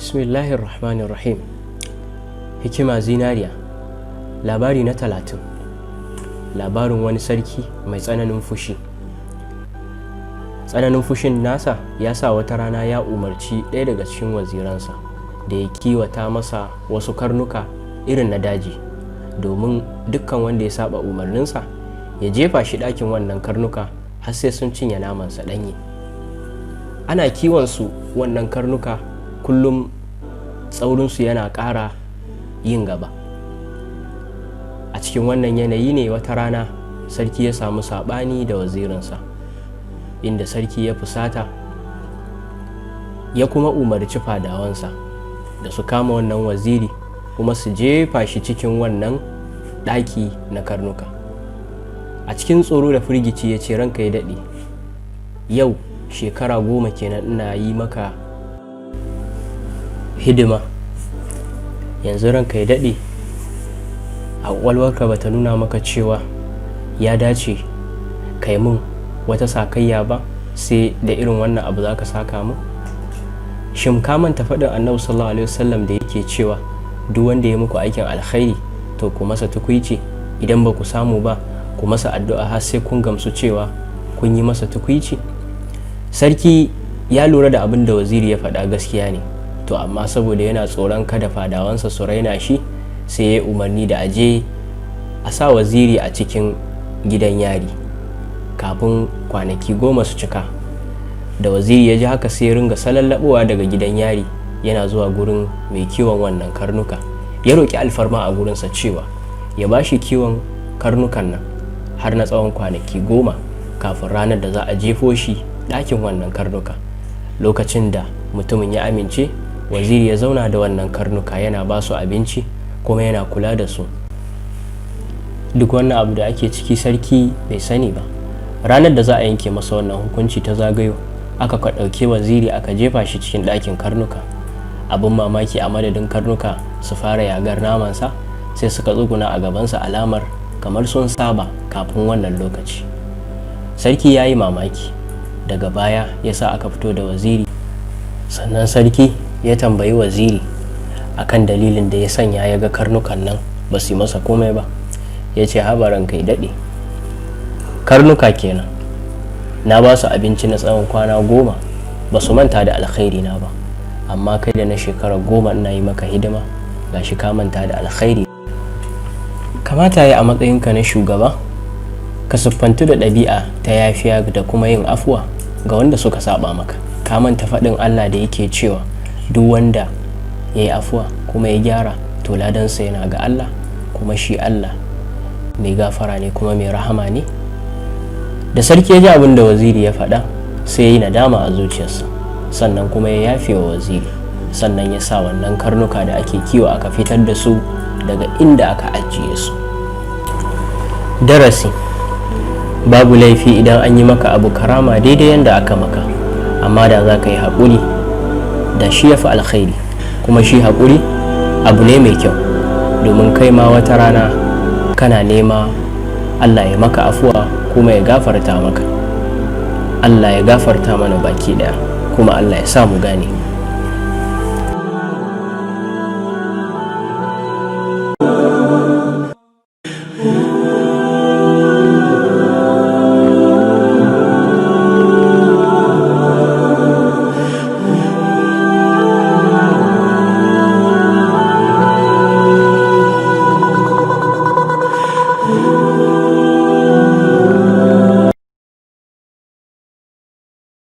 Bismillahirrahmanirrahim. Hikima zinariya. Labari na 30. Labarin wani sarki mai tsananin fushi. Tsananin fushin nasa ya sa wata rana ya umarci ɗaya daga cikin waziransa da ya kiwata masa wasu karnuka irin na daji, domin dukkan wanda ya saba umarninsa ya jefa shi ɗakin wannan karnuka har sai sun cinye namansa ɗanye. Ana kiwon su wannan karnuka, kullum tsaurinsu yana ƙara yin gaba. A cikin wannan yanayi ne wata rana sarki ya samu saɓani da wazirinsa, inda sarki ya fusata ya kuma umarci fadawansa da su kama wannan waziri kuma su jefa shi cikin wannan ɗaki na karnuka. A cikin tsoro da firgici ya ce, "Ranka ya daɗe, yau shekara 10 kenan ina yi maka hidima. Yanzu, ranka ya daɗe, a ƙwaƙwalwarka ba ta nuna maka cewa ya dace kai mun wata sakayya ba, sai da irin wannan abu za ka saka mu? Shin ka manta faɗin Annabi sallallahu alaihi wasallam da yake cewa duk wanda ya muku aikin alkhairi, to ku masa tukuici? Idan ba ku samu ba, ku masa addu'a har sai kun gamsu cewa kun yi masa tukuici." Sarki ya lura da abin da waziri ya faɗa gaskiya ne. To amma saboda yana tsoron kada fadawansa su raina shi, sai ya umarni da aje a sa waziri a cikin gidan yari kafin kwanaki 10 su cika. Da waziri ya ji haka, sai ya ringa salallabowa daga gidan yari yana zuwa gurin mai kiwon wannan karnuka. Ya roƙi alfarma a gurinsa cewa ya ba shi kiwon karnukan nan har na tsawon kwanaki 10 kafin ranar da za a jefo shi ɗakin wannan karnuka. Lokacin da mutumin ya amince, waziri ya zauna da wannan karnuka, yana ba su abinci kuma yana kula da su. Duk wannan abu da ake ciki, sarki bai sani ba. Ranar da za a yanke masa wannan hukunci ta zagayo, aka ɗauki waziri aka jefa shi cikin ɗakin karnuka. Abin mamaki, a madadin karnuka su fara yagar namansa, sai suka tsuguna a gabansa, alamar kamar sun saba kafin wannan lokaci. Sarki ya yi mamaki. Daga baya ya sa aka fito da waziri. Sannan sarki ya tambayi waziri akan dalilin da ya sanya ya ga karnukan nan ba su yi masa komai ba. Ya ce, "Haba, ranka ya daɗe, karnuka kenan. Na ba su abinci na tsawon kwana 10, ba su manta da alkhairi na ba. Amma kai da na shekara 10 ina yi maka hidima, gashi ka manta da alkhairi. Kamata ya a matsayinka na shugaba ka siffantu da ɗabi'a ta yafiya da kuma yin afuwa ga wanda suka saba maka. Ka manta faɗin Allah da yake cewa duk wanda ya yi afuwa kuma ya gyara, to ladansa yana ga Allah, kuma shi Allah mai gafara ne kuma mai rahama ne?" Da sarki ya ji abin da waziri ya faɗa, sai ya yi nadama a zuciyarsa, sannan kuma ya yafe wa waziri. Sannan ya sa wannan karnuka da ake kiwo aka fitar da su daga inda aka ajiye su. Darasi: babu laifi idan an yi maka abu, karama daidai yadda aka maka. Amma da za ka yi haƙuri, da shi ya fi alkhairi. Kuma shi haƙuri abu ne mai kyau, domin kai ma wata rana kana nema Allah ya maka afuwa kuma ya gafarta maka. Allah ya gafarta mana baki daya, kuma Allah ya sa mu gane.